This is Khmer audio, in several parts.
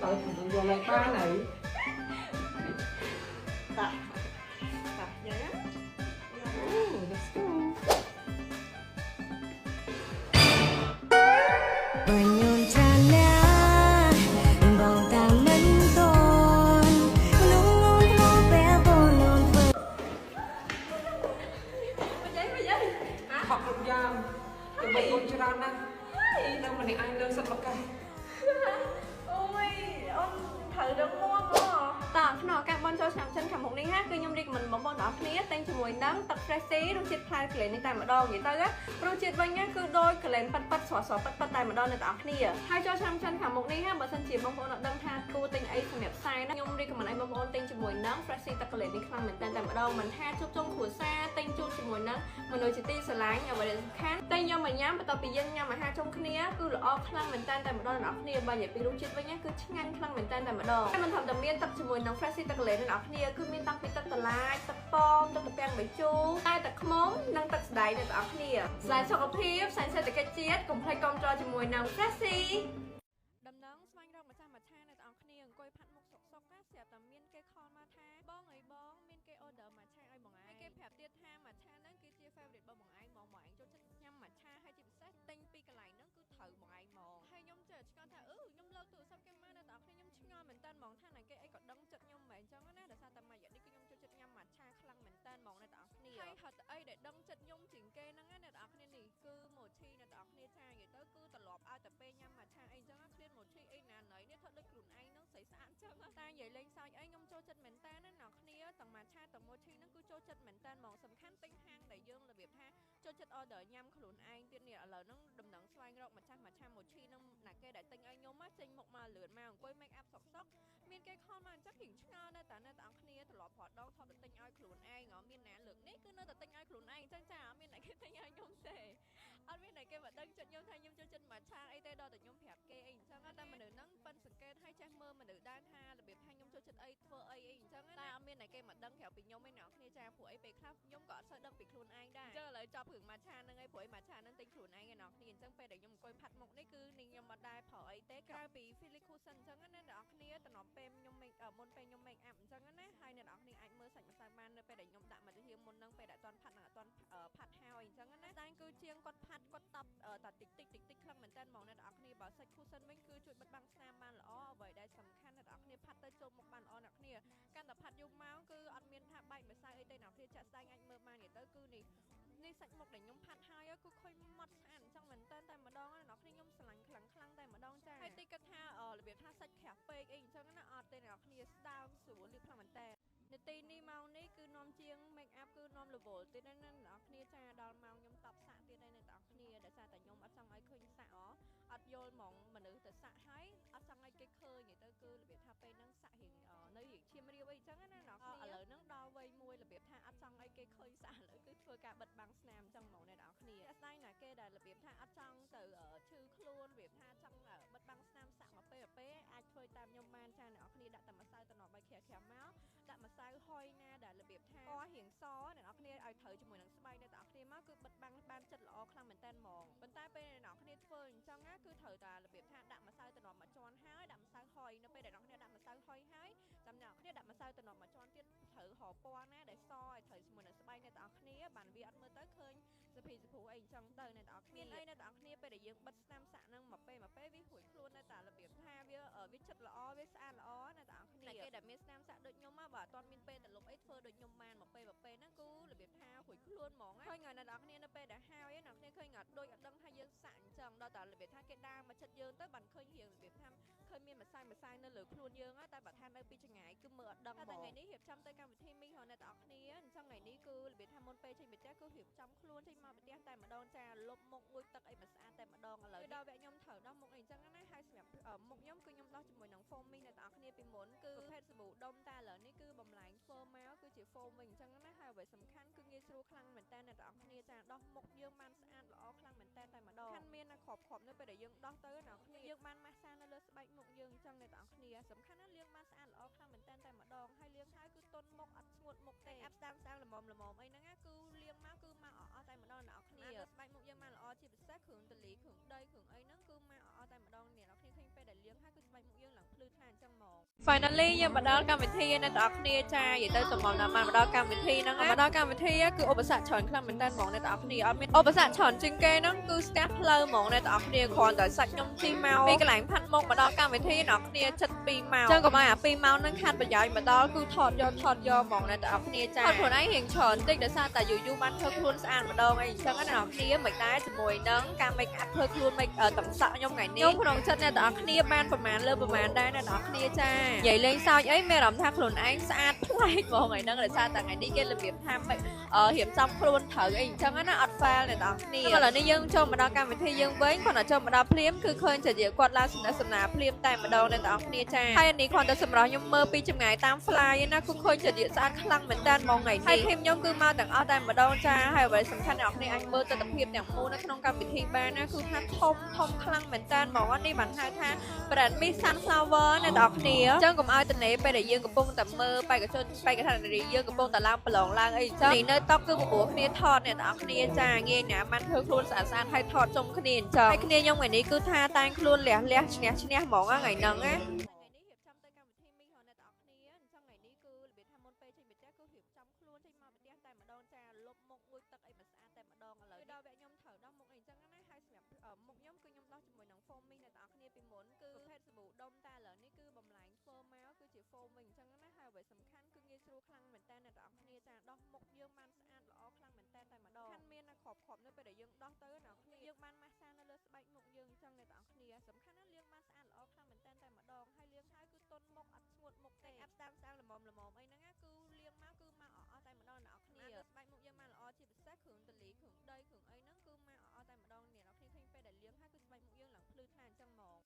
ទៅនឹងយកលេខបានហើយ តាតាយ៉ាង អូ let's go បញ្ញូនច្រើនណាស់បងតាមមិនតនមនុស្សងងងពេលបងនំធ្វើ មិនយាយមិនយាយ ខកគ្រប់យ៉ាងទៅបីអូនច្រើនណាស់នៅម្នាក់ឯងលើសិតមកកេះ អូយអូនត្រូវរឹងមាំហ៎តើក្នុងឱកាសបនចូលឆ្នាំចិនខាងមុខនេះហាគឺខ្ញុំរីកមិនបងប្អូនទាំងអស់គ្នាតែងជាមួយនឹងទឹក Fresh Tea រសជាតិផ្លែក្លែននេះតែម្ដងនិយាយទៅរសជាតិវិញគឺដូចក្លែនប៉ិតប៉ិតស្រស់ស្រស់ប៉ិតប៉ិតតែម្ដងអ្នកទាំងអស់គ្នាហើយចូលឆ្នាំចិនខាងមុខនេះហាបើសិនជាបងប្អូនអត់ដឹងថាគួរទិញអីសម្រាប់ផ្សាយណាខ្ញុំរីកមិនឲ្យបងប្អូនទិញជាមួយនឹង Fresh Tea ទឹកក្លែននេះខ្លាំងមែនទែនតែម្ដងមិនថាជួបជុំគ្រួសារទិញជូនជាមួយនឹងមនុស្សជាទីស្រឡាញ់អ្វីដែលសំខាន់ទិញយកមកញ៉ាំបន្ទាប់ពីយើងញ៉ាំអាហារជុំគ្នាគឺល្អខ្លាំងមែនទែនតែម្ដងអ្នកនរគ្នាបើនិយាយពីរសជាតិវិញគឺឆ្ងាញ់ខ្លាំងមែនទែនតែម្ដងហើយមិនធម្មតាមានទឹកជាមួយនឹង Fresh Tea ទឹកក្លែនអ្នកនរគ្នាគឺមានតាំងពីទឹកតឡាចទឹកប៉មទឹកត្រពាំងបាយជូរតែទឹកខ្មុំនិងទឹកស្ដែកអ្នកនរគ្នាស្លាយសុខភាពស្លាយសេដ្ឋកិច្ចជាតិកុំភ្លេចគាំទ្រជាមួយនឹង Fresh Tea ដំណឹងស្វែងរកម្ចាស់មួយឆាអ្នកទាំងអស់គ្នាអង្គុយផាត់មុខសុកសុកណាស្រាប់តែមានគេខលមកថាបងអីបងមានគេ order មួយឆាឲ្យបងឯងហើយគេប្រាប់ទៀតថាមួយឆាហ្នឹងគឺជា favorite របស់បងឯងហ្មងបងឯងចូលចិត្តញ៉ាំមួយឆាហើយជាពិសេសទិញពីកន្លែងហ្នឹងគឺត្រូវបងឯងហ្មងហើយខ្ញុំចេះឆ្ងល់ថាអឺខ្ញុំលើកទូរស័ព្ទគេមកអ្នកទាំងអស់គ្នាខ្ញុំឆ្ងល់មែនតើហ្មងថាណាគេអីក៏ដឹងចិត្តខ្ញុំមែនអញ្ចឹងណាដោយសារតែមួយរយៈនេះគឺខ្ញុំចូលចិត្តញ៉ាំមួយឆាខ្លាំងមែនតើហ្មងអ្នកទាំងអស់គ្នាហើយហត់អីដែលដឹងចិត្តខ្ញុំជាងគេហ្នឹងណាអ្នកទាំងអស់គ្នានេះគឺម៉ូឈីអ្នកទាំងអស់គ្នាចានិយាយទៅគឺត្រឡប់ឲ្យតែពេលញ៉ាំមួយឆាអីអញ្ចឹងឃ្លានម៉ូឈីអីណាណីនេះធ្វើដូចខ្លួនឯងហ្នឹងស្រីស្អាតអញ្ចឹងតែនិយាយលេងសើចអីខ្ញុំចូលចិត្តមែនតើណាអ្នកគ្នាទាំងមួយឆាទាំងម៉ូឈីហ្នឹងគឺចូលចិត្តមែនតើហ្មងសំខាន់ទិញហាងដែលយើងរបៀបថាចូលចិត្ត order ញ៉ាំខ្លួនឯងទៀតនេះឥឡូវហ្នឹងដំណឹងស្វែងរកម្ចាស់មួយឆាម៉ូឈីហ្នឹងណាគេដែលទិញឲ្យខ្ញុំចេញមុខមកលឿនមកអង្គុយ make up សុកសុកមានគេខលមកអញ្ចឹងរៀងឆ្ងល់ដែរតាអ្នកទាំងអស់គ្នាត្រឡប់រត់ដងថតទៅទិញឲ្យខ្លួនឯងហ៎មានណាលើកនេះគឺនៅតែទិញឲ្យខ្លួនឯងអញ្ចឹងចាអត់មានណាគេទិញឲ្យខ្ញុំទេអត់មានណាគេមកដឹងចិត្តខ្ញុំថាខ្ញុំចូលចិត្តមួយឆាអីទេដល់តែខ្ញុំប្រាប់គេអីអញ្ចឹងតែមនុស្សហ្នឹងប៉ិនសង្កេតឲ្យចេះមើលមនុស្សដែរថារបៀបថាខ្ញុំចូលចិត្តអីធ្វើអីអីអញ្ចឹងតែអត់មានណាគេមកដឹងក្រៅពីខ្ញុំឯអ្នកគ្នាចាព្រោះអីពេលខ្លះខ្ញុំក៏អត់សូវដឹងពីខ្លួនឯងដែរអញ្ចឹងឥឡូវចប់រឿងមួយឆាហ្នឹងឯងព្រោះអីមួយឆាហ្នឹងទិញខ្លួនឯងឯអ្នកគ្នាអញ្ចឹងពេលដែលខ្ញុំអង្គុយផាត់មុខនេះគឺនាងខ្ញុំអត់ដែរប្រើអីទេក្រៅពី Philly Cushion អញ្ចឹងណាអ្នកនរគ្នាតំណពេលខ្ញុំ make មុនពេលខ្ញុំ make up អញ្ចឹងណាហើយអ្នកនរគ្នាអាចមើលសាច់ម្សៅបាននៅពេលដែលខ្ញុំដាក់មកទៅហៀងមុនហ្នឹងពេលដែលអត់ទាន់ផាត់និងអត់ទាន់ផាត់ហើយអញ្ចឹងណាតែគឺជាងគាត់ផាត់គាត់តប់តាតិចតិចតិចតិចខ្លាំងមែនតើហ្មងអ្នកនរគ្នាបើសាច់ cushion វិញគឺជួយបិទបាំងស្នាមបានល្អអ្វីដែលសំខាន់អ្នកនរគ្នាផាត់ទៅចូលមុខបានល្អអ្នកគ្នាកាន់តែផាត់យូរមកគឺអត់មានថាបែកម្សៅអីទេអ្នកគ្នាចាក់ស្ដែងអាចមើលបាននិយាយទៅគឺនេះនេះសាច់មុខដែលខ្ញុំផាត់ហើយគឺឃើញម៉ត់ស្អាតអញ្ចឹងមែនតើតែម្ដងអ្នកគ្នាខ្ញុំស្រឡាញ់ខ្លាំងខ្លាំងតែម្ដងចាហើយតិចគាត់ថារបៀបថាសាច់ក្រាស់ពេកអីអញ្ចឹងណាអត់ទេអ្នកគ្នាស្ដើងស្រួលលាបខ្លាំងមែនតើនាទីនេះម៉ោងនេះគឺនាំជាង make up គឺនាំរវល់ទៀតណាអ្នកនរគ្នាចាដល់ម៉ោងខ្ញុំតបសាក់ទៀតហើយអ្នកនរគ្នាដោយសារតែខ្ញុំអត់ចង់ឲ្យឃើញសាក់អអត់យល់ហ្មងមនុស្សទៅសាក់ហើយអត់ចង់ឲ្យគេឃើញទៅគឺរបៀបថាពេលហ្នឹងសាក់រៀងនៅរៀងឈាមរាវអីចឹងណាអ្នកនរគ្នាឥឡូវហ្នឹងដល់វ័យមួយរបៀបថាអត់ចង់ឲ្យគេឃើញសាក់ឥឡូវគឺធ្វើការបិទបាំងស្នាមចឹងហ្មងអ្នកនរគ្នាស្ដាយណាគេដែលរបៀបថាអត់ចង់ទៅឈឺខ្លួនរបៀបថាចង់បិទបាំងស្នាមសាក់មកពេលពេលអាចធ្វើតាមខ្ញុំបានចាអ្នកនរគ្នាដាក់តែម្សៅតំណបឲ្យក្រាស់ក្រាស់មកដាក់ម្សៅហុយណាដែលរបៀបថាពណ៌រៀងសអ្នកនរគ្នាឲ្យត្រូវជាមួយនឹងស្បែកអ្នកនរគ្នាមកគឺបិទបាំងបានចិត្តល្អខ្លាំងមែនតើហ្មងប៉ុន្តែពេលអ្នកនរគ្នាធ្វើអញ្ចឹងណាគឺត្រូវតែរបៀបថាដាក់ម្សៅតំណមួយជាន់ហើយដាក់ម្សៅហុយនៅពេលដែលអ្នកនរគ្នាដាក់ម្សៅហុយហើយចាំអ្នកនរគ្នាដាក់ម្សៅតំណមួយជាន់ទៀតត្រូវរកពណ៌ណាដែលសឲ្យត្រូវជាមួយនឹងស្បែកអ្នកនរគ្នាបានវាអត់មើលទៅឃើញសភីសភូអីអញ្ចឹងទៅអ្នកនរគ្នាមានអីអ្នកនរគ្នាពេលដែលយើងបិទស្នាមសាក់ហ្នឹងមកពេលមកពេលវារួចខ្លួននៅតែរបៀបថាវាវាចិត្តល្អវាស្អាតល្អអ្នកនរគ្នាគេដែលមានស្នាមសាក់ដូចខ្ញុំមកបើអត់ទាន់មានពេលទៅលុបអីធ្វើដូចខ្ញុំបានមកពេលមកពេលហ្នឹងគឺរបៀបថារួចខ្លួនហ្មងឃើញអ្នកនរគ្នានៅពេលដែលហើយអ្នកគ្នាឃើញអត់ដូចអត់ដឹងថាយើងសាក់អញ្ចឹងដល់តែរបៀបថាគេដើរមកចិត្តយើងទៅបានឃើញរៀងរបៀបថាឃើញមានម្សៅម្សៅនៅលើខ្លួនយើងតែបើថានៅពីចងាយគឺមើលអត់ដឹងតែថ្ងៃនេះរៀបចំទៅកម្មវិធីមីហអ្នកទាំងអស់គ្នាអញ្ចឹងថ្ងៃនេះគឺរបៀបថាមុនពេលចេញពីផ្ទះគឺរៀបចំខ្លួនចេញមកពីផ្ទះតែម្ដងចាលុបមុខងូតទឹកអីមកស្អាតតែម្ដងឥឡូវដល់វគ្គខ្ញុំត្រូវដោះមុខអីអញ្ចឹងណាហើយសម្រាប់មុខខ្ញុំគឺខ្ញុំដោះជាមួយនឹង foam មីអ្នកទាំងអស់គ្នាពីមុនគឺប្រភេទសាប៊ូដុំតែឥឡូវនេះគឺបំលែងធ្វើមកគឺជា foam វិញអញ្ចឹងណាហើយអ្វីសំខាន់គឺងាយស្រួលខ្លាំងមែនតើអ្នកទាំងអស់គ្នាចាដោះមុខយើងបានស្អាតល្អខ្លាំងមែនតើតែម្ដងខាន់មានតែគ្រាប់គ្រាប់នៅពេលដែលយើងដោះទៅអ្នកគ្នាយើងបានម៉ាស្សានៅលើស្បែកមុខយើងអញ្ចឹងអ្នកទាំងអស់គ្នាសំខាន់ណាស់លាងបានស្អាតល្អខ្លាំងមែនតើតែម្ដងហើយលាងហើយគឺទន់មុខអត់ស្ងួតមុខទេអាប់ស្ដាងស្ដាងល្មមល្មមអីហ្នឹងណាគឺលាងមកគឺមកអស់តែម្ដងអ្នកគ្នាស្បែកមុខយើងបានល្អជាពិសេសគ្រឿងតលីគ្រឿងដីគ្រឿងអីហ្នឹងគឺមកអស់តែម្ដងអ្នកនរគ្នាឃើញពេលដែលលាងហើយគឺស្បែកមុខយើងឡើងភ្លឺថ្លាអញ្ចឹង អញ្ចឹងហ្មង Finally យើងមកដល់កម្មវិធីអ្នកទាំងអស់គ្នាចានិយាយទៅតម្រាំណាបានមកដល់កម្មវិធីហ្នឹងមកដល់កម្មវិធីគឺឧបសគ្គច្រើនខ្លាំងមែនតើហ្មងអ្នកទាំងអស់គ្នាអត់មានឧបសគ្គច្រើនជាងគេហ្នឹងគឺស្ទះផ្លូវហ្មងអ្នកទាំងអស់គ្នាគ្រាន់តែសាច់ខ្ញុំជិះមកពីកន្លែងផាត់មុខមកដល់កម្មវិធីអ្នកគ្នាចិត្ត2ម៉ោងចឹងកុំឲ្យអា2ម៉ោងហ្នឹងខាត់ប្រយោជន៍មកដល់គឺថតយកថតយកហ្មងអ្នកទាំងអស់គ្នាចាថតខ្លួនឯងរៀងច្រើនតិចដោយសារតែយូរយូរបានធ្វើខ្លួនស្អាតម្ដងអីចឹងណាអ្នកទាំងអស់គ្នាមិនដែរជាមួយនឹងការ make up ធ្វើខ្លួន make តំសក់ខ្ញុំថ្ងៃនេះខ្ញុំក្នុងចិត្តអ្នកទាំងអស់គ្នាបានប្រមាណលើប្រមាណដែរអ្នកទាំងអស់គ្នាចានិយាយលេងសើចអីមានអារម្មណ៍ថាខ្លួនឯងស្អាតប្លែកហ្មងថ្ងៃហ្នឹងដោយសារតែថ្ងៃនេះគេរបៀបថាមិនរៀបចំខ្លួនត្រូវអីអញ្ចឹងណាអត់ fail អ្នកទាំងអស់គ្នាឥឡូវនេះយើងចូលមកដល់កម្មវិធីយើងវិញគ្រាន់តែចូលមកដល់ភ្លាមគឺឃើញជាគាត់ឡើងសំណេះសំណាលភ្លាមតែម្ដងអ្នកទាំងអស់គ្នាចាហើយអានេះគ្រាន់តែសម្រាប់ខ្ញុំមើលពីចម្ងាយតាម fly ណាគឺឃើញជាស្អាតខ្លាំងមែនតើហ្មងថ្ងៃនេះហើយ team ខ្ញុំគឺមកទាំងអស់តែម្ដងចាហើយអ្វីសំខាន់អ្នកនរគ្នាអាចមើលទស្សនវិជ្ជាទាំងមូលនៅក្នុងកម្មវិធីបានណាគឺថាធំធំខ្លាំងមែនតើហ្មងនេះបានហៅថា brand Miss Sunflower អ្នកនរគ្នាអញ្ចឹងកុំឲ្យតនេពេលដែលយើងកំពុងតែមើលបេក្ខជនបេក្ខជននារីយើងកំពុងតែឡើងប្រឡងឡើងអីអញ្ចឹងនេះនៅតុគឺបបួលគ្នាថតអ្នកនរគ្នាចាងាយណាបានធ្វើខ្លួនស្អាតស្អាតហើយថតជុំគ្នាអញ្ចឹងហើយគ្នាខ្ញុំថ្ងៃនេះគឺថាតែងខ្លួនលះលះឈ្នះឈ្នះហ្មងថ្ងៃហ្នឹងណាថ្ងៃនេះរៀបចំទៅកម្មវិធីមីហអ្នកនរគ្នាអញ្ចឹងថ្ងៃនេះគឺរបៀបថាមុនពេលចេញពីផ្ទះគឺរៀបចំខ្លួនចេញមកពីផ្ទះតែម្ដងចាលុបមុខងូតទឹកអីមកស្អាតតែម្ដងឥឡូវដល់វគ្គខ្ញុំត្រូវដោះមុខអីអញ្ចឹងណាហើយសម្រាប់មុខខ្ញុំគឺខ្ញុំដោះជាមួយនឹង foam មីអ្នកនរគ្នាពីមុនគឺប្រភេទសាប៊ូដុំតែឥឡូវនេះគឺបំលែងធ្វើមកគឺជា foam វិញអញ្ចឹងណាហើយអ្វីសំខាន់គឺងាយស្រួលខ្លាំងមែនតើអ្នកនរគ្នាចាដោះមុខយើងបានស្អាតល្អខ្លាំងមែនតើតែម្ដងខាន់មានតែគ្រាប់គ្រាប់នៅពេលដែលយើងដោះទៅអ្នកនរគ្នាយើងបានម៉ាស្សានៅលើស្បែកមុខយើងអញ្ចឹងអ្នកនរគ្នាសំខាន់ណាស់លាងបានស្អាតល្អខ្លាំងមែនតើតែម្ដងហើយលាងហើយគឺទន់មុខអត់ស្ងួតមុខទេអាប់ស្ដាមស្ដាមល្មមល្មមអីហ្នឹងណាគឺលាងមកគឺមកអស់តែម្ដងអ្នកនរគ្នាស្បែកមុខយើងបានល្អជាពិសេសគ្រឿងតលីគ្រឿងដីគ្រឿងអីហ្នឹងគឺមកអស់តែម្ដងអ្នកនរគ្នាឃើញពេលដែលលាងហើយគឺស្បែកមុខយើងឡើងភ្លឺថ្លាអញ្ចឹងហ្មង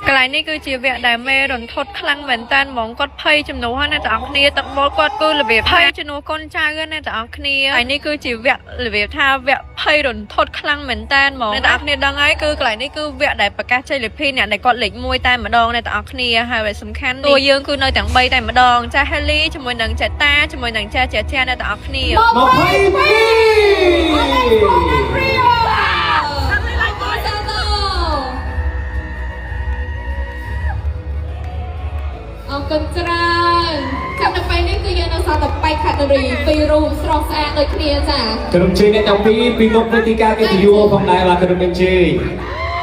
កន្លែងនេះគឺជាវគ្គដែលមេរន្ធត់ខ្លាំងមែនតើហ្មងគាត់ភ័យជំនួសណាទាំងអស់គ្នាទឹកមុលគាត់គឺរបៀបភ័យជំនួសកូនចៅណាទាំងអស់គ្នាហើយនេះគឺជាវគ្គរបៀបថាវគ្គភ័យរន្ធត់ខ្លាំងមែនតើហ្មងអ្នកទាំងអស់គ្នាដឹងហើយគឺកន្លែងនេះគឺវគ្គដែលប្រកាសជ័យលាភីអ្នកដែលគាត់លេខ1តែម្ដងអ្នកទាំងអស់គ្នាហើយដែលសំខាន់តួយើងគឺនៅទាំង3តែម្ដងចាហេលីជាមួយនឹងចាតាជាមួយនឹងចាចាចាអ្នកទាំងអស់គ្នា 22 អរគុណច្រើនចាំនៅពេលនេះគឺយើងនៅសល់តែបេក្ខនារីពីររូបស្រស់ស្អាតដូចគ្នាចា ក្រុមជើញអ្នកទាំងពីរពីមុខវេទិកាកិត្តិយសផងដែរបាទក្រុមអញ្ជើញ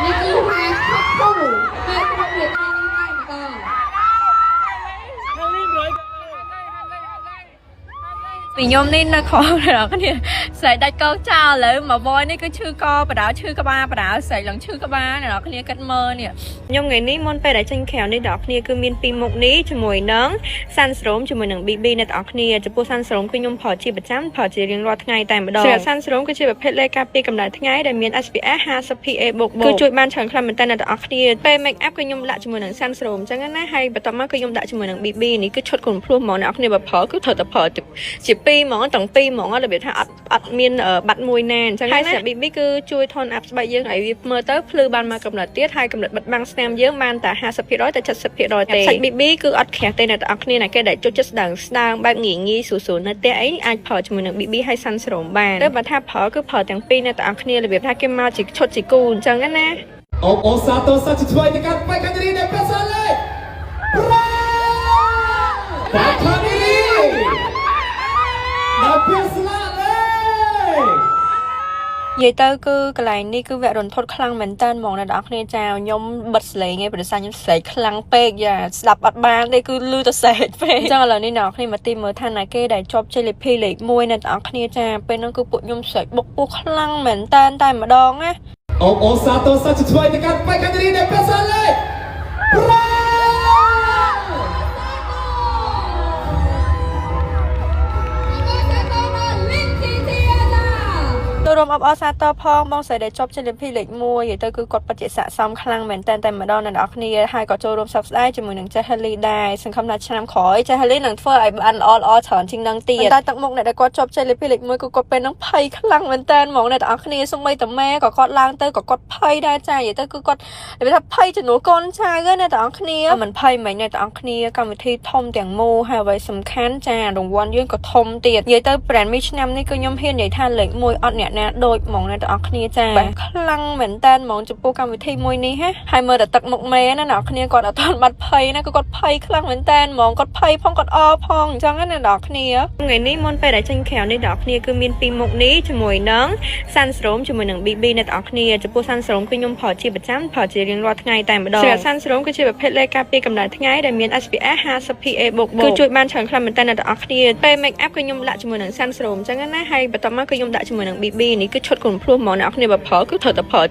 នេះគឺហាខុកគូនៅក្នុងវេទិកានេះតែម្ដង ពីខ្ញុំនេះនៅក្រោមអ្នកនរគ្នាស្រែកដាច់កោចោលឥឡូវមកវយនេះគឺឈឺកបដាឈឺក្បាលបដាស្រែកឡើងឈឺក្បាលអ្នកនរគ្នាគិតមើលនេះខ្ញុំថ្ងៃនេះមុនពេលដែលចេញក្រៅនេះអ្នកនរគ្នាគឺមានពីរមុខនេះជាមួយនឹងសាន់ស្រោមជាមួយនឹង BB អ្នកនរគ្នាចំពោះសាន់ស្រោមគឺខ្ញុំប្រើជាប្រចាំប្រើជារៀងរាល់ថ្ងៃតែម្ដងសម្រាប់សាន់ស្រោមគឺជាប្រភេទលេការពារកម្ដៅថ្ងៃដែលមាន SPF 50 PA បូកគឺជួយបានច្រើនខ្លាំងមែនតើអ្នកនរគ្នាពេល make up គឺខ្ញុំដាក់ជាមួយនឹងសាន់ស្រោមអញ្ចឹងណាហើយបន្ទាប់មកគឺខ្ញុំដាក់ជាមួយនឹង BB នេះគឺឈុតខ្លួនភ្លោះហ្មងអ្នកនរគ្នាបើប្រើគឺត្រូវតែប្រើជាពីរហ្មងទាំងពីរហ្មងរបៀបថាអត់អត់មានបាត់មួយណាអញ្ចឹងហើយសម្រាប់ BB គឺជួយ tone up ស្បែកយើងឲ្យវាមើលទៅភ្លឺបានមកកម្រិតទៀតហើយកម្រិតបិទបាំងស្នាមយើងបានតែ50%ទៅ70%ទេសាច់ BB គឺអត់ក្រាស់ទេអ្នកទាំងអស់គ្នាណាគេដែលចូលចិត្តស្ដើងស្ដើងបែបងាយងាយស្រួលស្រួលនៅផ្ទះអីអាចប្រើជាមួយនឹង BB ហើយសាន់ស្រោមបានទៅបើថាប្រើគឺប្រើទាំងពីរអ្នកទាំងអស់គ្នារបៀបថាគេមកជាឈុតជាគូអញ្ចឹងណា អបអរសាទរសាជាថ្មីទៅកាន់បេក្ខនារីដែលប្រសាលេខ5បេក្ខនារីដែលប្រសាលេខ និយាយទៅគឺកន្លែងនេះគឺវគ្គរន្ធត់ខ្លាំងមែនតើហ្មងអ្នកនរគ្នាចាខ្ញុំបិទសលេងឯងព្រោះសារខ្ញុំស្រែកខ្លាំងពេកយ៉ាស្ដាប់អត់បានទេគឺលឺតែស្រែកពេកអញ្ចឹងឥឡូវនេះអ្នកនរគ្នាមកទីមើលថាណាគេដែលជាប់ជ័យលាភីលេខ1អ្នកនរគ្នាចាពេលហ្នឹងគឺពួកខ្ញុំស្រែកបុកពោះខ្លាំងមែនតើតែម្ដងណា អបអរសាទរសាជាថ្មីទៅកាន់បេក្ខនារីដែលប្រសាលេខ5 ចូលរួមអបអរសាទរផងបងស្រីដែលជាប់ជ័យលាភីលេខ1និយាយទៅគឺគាត់ពិតជាស័ក្តិសមខ្លាំងមែនតើតែម្ដងអ្នកនរគ្នាហើយក៏ចូលរួមសោកស្ដាយជាមួយនឹងចេះហេលីដែរសង្ឃឹមថាឆ្នាំក្រោយចេះហេលីនឹងធ្វើឲ្យបានល្អល្អច្រើនជាងនឹងទៀតតែទឹកមុខអ្នកដែលគាត់ជាប់ជ័យលាភីលេខ1គឺគាត់ពេលហ្នឹងភ័យខ្លាំងមែនតើហ្មងអ្នកនរគ្នាសូម្បីតែម៉ែក៏គាត់ឡើងទៅក៏គាត់ភ័យដែរចានិយាយទៅគឺគាត់និយាយថាភ័យជំនួសកូនចៅណាអ្នកនរគ្នាមិនភ័យមិនអ្នកនរគ្នាកម្មវិធីធំទាំងមូលហើយអ្វីសំខាន់ចារង្វាន់យើងក៏ធំទៀតនិយាយទៅ brand មីឆ្នាំនេះគឺខ្ញុំហ៊ាននិយាយថាលេខ1អត់អ្នកណា ដូចហ្មងអ្នកទាំងអស់គ្នាចាខ្លាំងមែនតើហ្មងចំពោះកម្មវិធីមួយនេះហ៎ហើយមើលតែទឹកមុខមេណាអ្នកគ្នាគាត់អត់ទាន់បាត់ភ័យណាគឺគាត់ភ័យខ្លាំងមែនតើហ្មងគាត់ភ័យផងគាត់អផងអញ្ចឹងណាអ្នកទាំងអស់គ្នាថ្ងៃនេះមុនពេលដែលចេញក្រៅនេះអ្នកទាំងអស់គ្នាគឺមានពីរមុខនេះជាមួយនឹង sun serum ជាមួយនឹង BB អ្នកទាំងអស់គ្នាចំពោះ sun serum គឺខ្ញុំប្រើជាប្រចាំប្រើជារៀងរាល់ថ្ងៃតែម្ដងសម្រាប់ sun serum គឺជាប្រភេទលេការពារកម្ដៅថ្ងៃដែលមាន SPF 50 PA បូកគឺជួយបានច្រើនខ្លាំងមែនតើអ្នកទាំងអស់គ្នាពេល make up គឺខ្ញុំដាក់ជាមួយនឹង sun serum អញ្ចឹងណាហើយបន្ទាប់មកគឺខ្ញុំដាក់ជាមួយនឹង BB នេះគឺឈុតគុណភ្លោះហ្មងអ្នកនរគ្នាបើប្រើគឺត្រូវតែប្រើ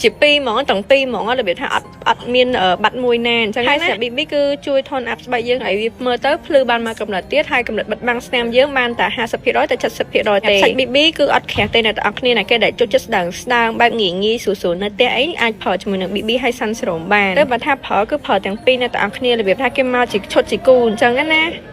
ជាពីរហ្មងទាំងពីរហ្មងរបៀបថាអត់អត់មានបាត់មួយណាអញ្ចឹងហើយសម្រាប់ BB គឺជួយ tone up ស្បែកយើងឲ្យវាមើលទៅភ្លឺបានមកកម្រិតទៀតហើយកម្រិតបិទបាំងស្នាមយើងបានតែ50%ទៅ70%ទេសាច់ BB គឺអត់ក្រាស់ទេអ្នកទាំងអស់គ្នាណាគេដែលចូលចិត្តស្ដើងស្ដើងបែបងាយងាយស្រួលៗនៅផ្ទះអីអាចប្រើជាមួយនឹង BB ហើយ sun serum បានទៅបើថាប្រើគឺប្រើទាំងពីរអ្នកទាំងអស់គ្នារបៀបថាគេមកជាឈុតជាគូអញ្ចឹងណា។